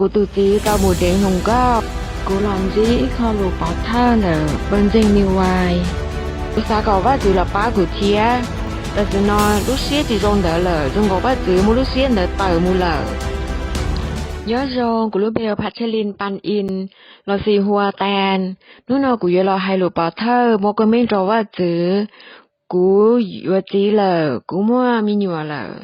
Kuv tus txiv tau mus deev hluas nkauj. Kuv los ntsib ib qho lus pov thawj ntawm pawg ntseeg New Wine. Kuv xav kom Vajtswv los pab kuv thiab. Tam sim no lub siab tsis zoo ntawd lawm, zoo nkaus Vajtswv muab lub siab ntawd tawm mus lawm. Nyob zoo, kuv lub npe hu ua Phav Tshaj Lin Pan In, los sis hu ua Tan. Hnub no kuv yuav los hais lus pov thawj muab koob meej rau Vajtswv. Kuv yuav txiv lawm, kuv muaj me nyuam lawm.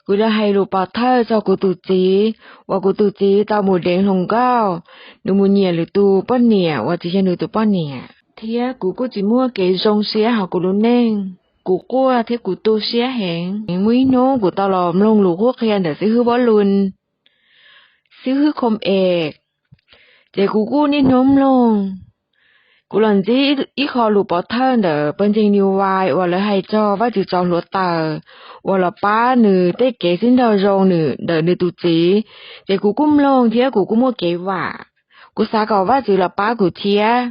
Kuv los hais lus pov thawj txog kuv tus txiv, uas kuv tus txiv tau mus deev hluas nkauj, nws mus nyiam lwm tus poj niam uas tsis yog nws tus poj niam. Thiab kuv kuj tsis muaj kev zoo siab hauv kuv lub neej, kuv quaj thiab kuv tu siab heev. Muaj ib hnub kuv tau los mloog lus qhuab qhia ntawm xib hwb Vob Lun, xib hwb Khom Es, ces kuv kuj niaj hnub mloog. Kuv los ntsib ib qho lus pov thawj ntawm pawg ntseeg New Wine uas lawv hais txog Vajtswv cov hluav taws uas los pab nws tej kev sib nraug zoo nws ntawm nws tus txiv, ces kuv kuj mloog thiab kuv kuj muaj kev vam. Kuv xav kom Vajtswv los pab kuv thiab.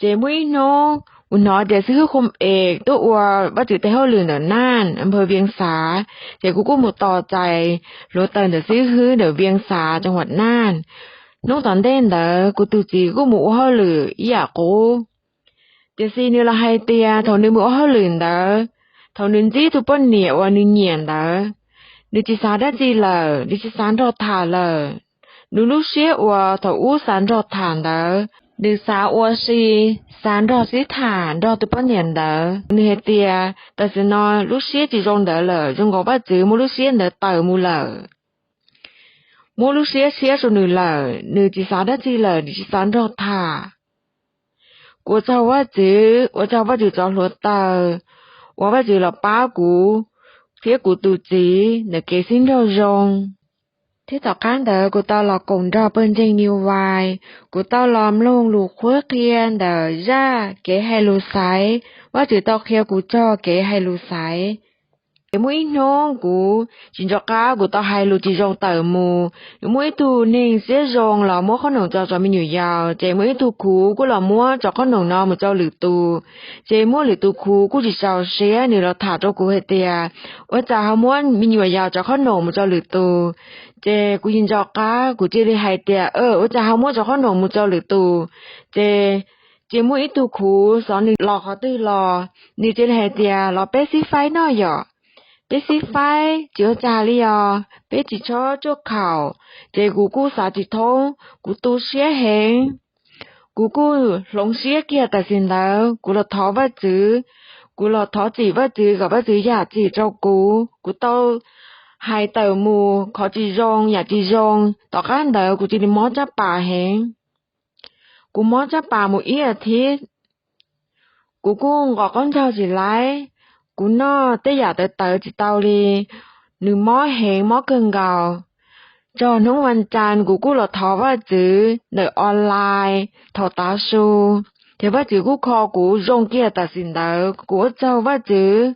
Ces muaj ib hnub kuv hnov tias xib hwb Khom Es tuaj ua Vajtswv tes hauj lwm ntawm Naj, npawg Vias Xav, ces kuv kuj mus tos txais hluav taws ntawm xib hwb ntawm Vias Xav, tsoom huam Naj. Hnub tom ntej ntawd kuv tus txiv kuj mus ua hauj lwm ib yam qub. Tiam sis nws los hais tias thaum nws mus ua hauj lwm ntawd, thaum nws ntsib tus poj niam uas nws nyiam ntawd, nws tsis xav dab tsi lawm, nws tsis xav nrog tham lawm. Nws lub siab uas thaum ub xav nrog tham ntawd, nws xav ua si, xav nrog sib tham nrog tus poj niam ntawd. Nws hais tias tam sim no lub siab tsis zoo ntawd lawm, zoo nkaus Vajtswv muab lub siab ntawd tawm mus lawm, muab lub siab tshiab rau nws lawm, nws tsis xav dab tsi lawm, nws tsis xav nrog tham. Kuv ua tsaug Vajtswv, ua tsaug Vajtswv cov hluav taws uas Vajtswv los pab kuv thiab kuv tus txiv ntawm kev sib nraug zoo. Thiab tom qab ntawd kuv tau los koom nrog pawg ntseeg New Wine, kuv tau los mloog lus qhuab qhia ntawm zaj kev hais lus xaiv. Vajtswv tau qhia kuv txog kev hais lus xaiv. Ces muaj ib hnub kuv tsis nco qab, kuv tau hais lus tsis zoo tawm mus. Muaj ib tug neeg siab zoo los muab qhob noom tso rau me nyuam yaus, ces muaj ib tug khuv kuj los muab cov qhob noom no mus rau lwm tus. Ces muaj lwm tus khuv kuj tsis txaus siab, nws los tham rau kuv hais tias, ua cas ho muab me nyuam yaus cov qhob noom mus rau lwm tus? Ces kuv tsis nco qab, kuv cia li hais tias, ua cas ho muab cov qhob noom mus rau lwm tus? Ces, ces muaj ib tug khuv xov nws los qhov twg los, nws cia li hais tias, los peb xib faib noj yom. Peb xib faib tsis ua cas li os, peb tsis txhob tsuaj khaum. Ces kuv kuj xav tsis thoob, kuv tu siab heev. Kuv kuj hloov siab kiag tam sim ntawd, kuv los thov Vajtswv, kuv los thov txim Vajtswv kom Vajtswv yam txim rau kuv. Kuv tau hais tawm mus qhov tsis zoo, yam tsis zoo, tom qab ntawd kuv cia li mob tsab pas heev. Kuv mob tsab pas mus ib as thiv, kuv kuj nqos qaub ncaug tsis laib, kuv noj tej yam tawv tawv tsis tau li, nws mob heev, mob kawg nkaus. Txog hnub vas cas kuv kuj los thov Vajtswv ntawm online thaum tav su, ces Vajtswv kuj kho kuv zoo kiag tam sim ntawd. Kuv ua tsaug Vajtswv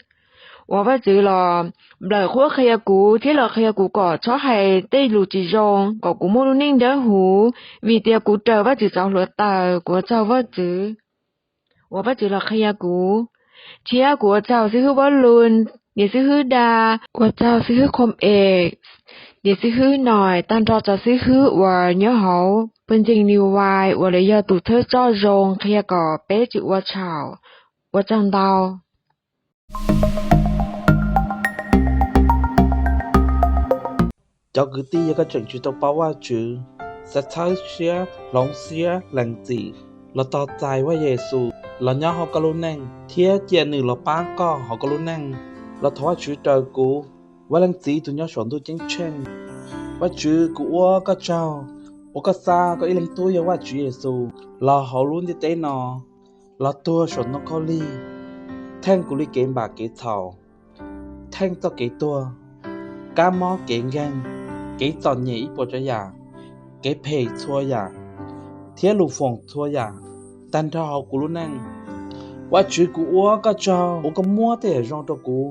uas Vajtswv los nplawm qhuab qhia kuv thiab los qhia kuv kom txhob hais tej lus tsis zoo, kom kuv muaj lub neej dawb huv, vim tias kuv raws Vajtswv cov hluav taws. Kuv ua tsaug Vajtswv uas Vajtswv los qhia kuv, thiab kuv ua tsaug xib hwb Vob Lun, niam xib hwb Da, ua tsaug xib hwb Khom Es, niam xib hwb Nois, tag nrho cov xib hwb uas nyob hauv pawg ntseeg New Wine uas lawv yog tus thawj coj zoo qhia kom peb tsis ua txhaum. Ua tsaug ntau. Cov kwv tij, yog koj tseem tsis tau paub Vajtswv, xav txhawb siab, hloov siab lees txim los tos txais Vaj Yexus los nyob hauv koj lub neej thiab cia nws los pab koj hauv koj lub neej, los thov Vajtswv raws kuv, Vaj Leej Txiv tus nyob saum ntuj ceeb tsheej. Vajtswv, kuv ua koj tsaug uas koj xa koj ib leeg tub yog Vajtswv Yexus los hauv lub ntiaj teb no, los tuag saum ntoo khaub lig, theej kuv li kev npam kev txhaum, theej txoj kev tuag, kab mob kev nkeeg, kev txom nyem ib puas tsav yam, kev phem txhua yam, thiab lus foom txhua yam tag nrho hauv kuv lub neej. Vajtswv, kuv ua koj tsaug uas koj muab tej yam zoo rau kuv.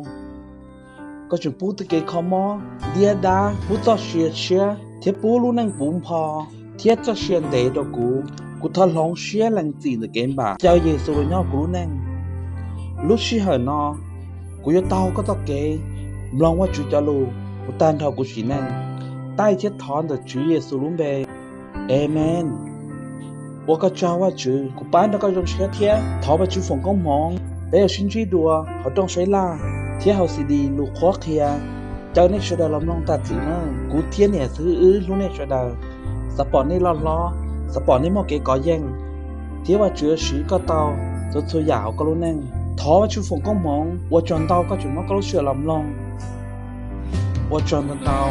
Koj tseem pub tej kev kho mob, ntiab dab, pub txoj sia tshiab thiab pub lub neej puv npho thiab txoj sia ntev rau kuv. Kuv thov hloov siab lees txim ntawm kev npam, caw Yexus los nyob kuv lub neej. Lub sij hawm no, kuv yuav taug koj txoj kev, mloog Vajtswv cov lus uas tag nrho kuv sim neej. Taij thiab thov ntawm Tswv Yexus lub npe, Amees. Ua koj tsaug Vajtswv, kuv pab nrog koj zoo siab thiab thov Vajtswv foom koob hmoov. Peb yuav sib ntsib dua hauv rooj saib laj thiab hauv CD lus qhuab qhia. Caw nej sawv daws los mloog tas txim nawb. Kuv thiab niam xwb wb hlub nej sawv daws, xav pom nej loj hlob, xav pom nej muaj kev kov yeej, thiab Vajtswv yuav siv koj tau txhua txhua yam hauv koj lub neej. Thov Vajtswv foom koob hmoov. Ua tsaug ntau koj tseem muab koj lub sij hawm los mloog. Ua tsaug ntau ntau.